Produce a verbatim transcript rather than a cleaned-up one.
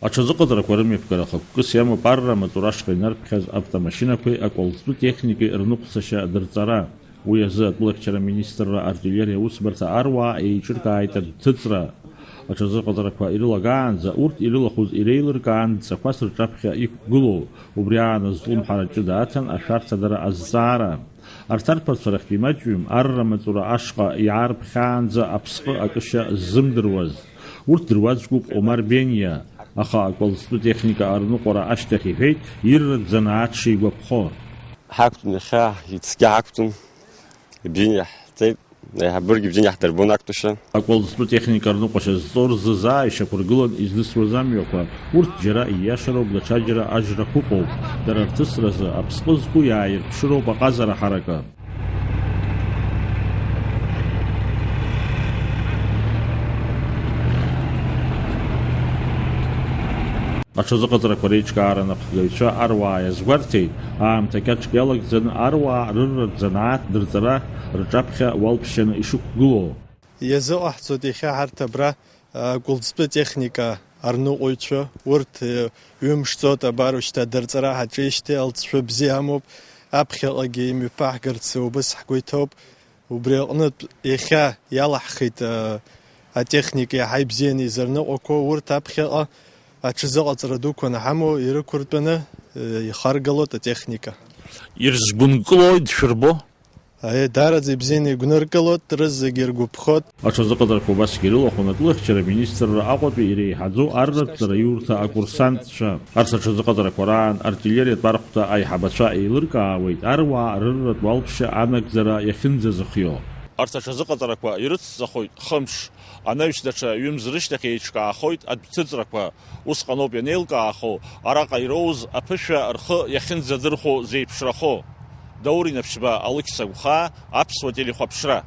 Аҽазыҟаҵарақәа рымҩаԥгара хықәкыс иамоуп арра амаҵура ашҟа инарԥхьаз автомашьынақәеи акәалӡтәы техникеи рныҟәцашьа адырҵара. Уи азы атәылахьчара министрра артиллериа аусбарҭа аруаа еиҿыркааит адәҭыҵра. Аҽазыҟаҵарақәа ирылагаанӡа урҭ ирылахәыз иреилыркаан дҵақәас рҿаԥхьа иқәгылоу, убри аан азҿлымҳара ҷыда аҭан ашәарҭадара азҵаара. Арҭ арԥарцәа рахьтә имаҷҩым арра маҵура ашҟа иаарԥхьаанӡа аԥсҟы акышьа ззымдыруаз. Урҭ дыруаӡәкуп Омар Бениа, аха акәалӡтәы техника арныҟәара ашьҭахь иҳәеит, ирратә занааҭ шигәаԥхо. Ҳақәтәан иахьа, ицқьа ҳақәтәан, ибжьы иаҳҵеит, аиҳабыргьы ибжьы иаҳдырбон актәашьа. Акәалӡтәы техника рныҟәашьа зҵоу рзы заа ишьақәыргылан изнысуаз амҩақәа, урҭ џьара ииашароуп, даҽаџьара ажрақәа ыҟоуп, дара рҭысразы аԥсҟы зқәу иааирԥшыроуп аҟазара ҳаракы. Аҽазыҟаҵарақәа реиҿкаара анапхгаҩцәа аруаа иазгәарҭеит, аамҭа кьаҿк иалагӡаны аруаа рырратә занааҭ дырҵара рҿаԥхьа уалԥшьаны ишықәгылоу. Иазыҟаҳҵоит иахьа ҳарҭ абра, а, кәылӡтәы техника арныҟәаҩцәа, урҭ, э, ҩымш ҵуеит абар ушьҭа дырҵара ҳаҿижьҭеи, алҵшәа бзиа амоуп, аԥхьаҟагьы имҩаԥаҳгарц убыс ҳгәы иҭоуп. Убри аҟнытә иахьа иалаҳхит, а, атехника иаҳа ибзианы изырныҟәақәо, урҭ аԥхьаҟа аҽазыҟаҵара дуқәа анҳамоу ирықәыртәаны, э, ихаргалоит атехника. Ирзгәынкылои дшәырбо? Аиеи, даараӡа ибзианы игәныркылоит, рызегьы иргәаԥхоит. Аҽазыҟаҵарақәа убасгьы ирылахәын атәылахьчара министрра Аҟәатәи иреиҳаӡоу арратә ҵараиурҭа акурсантцәа. Арҭ аҽазыҟаҵарақәа раан артиллериатә архәҭа аиҳабацәа еилыркаауеит аруаа рырратә уалԥшьа анагӡара иахьынӡазыхио. Арҭ аҽазыҟаҵарақәа ирыцҵахоит хымш, анаҩс даҽа ҩымз рышьҭахь еиҿкаахоит адәҭыҵрақәа. Усҟаноуп ианеилкаахо араҟа ироуз аԥышәа рхы иахьынӡадырхәо зеиԥшрахо. Даур Инаԥшьба, Алықьса Гәхаа, Аԥсуа телехәаԥшра.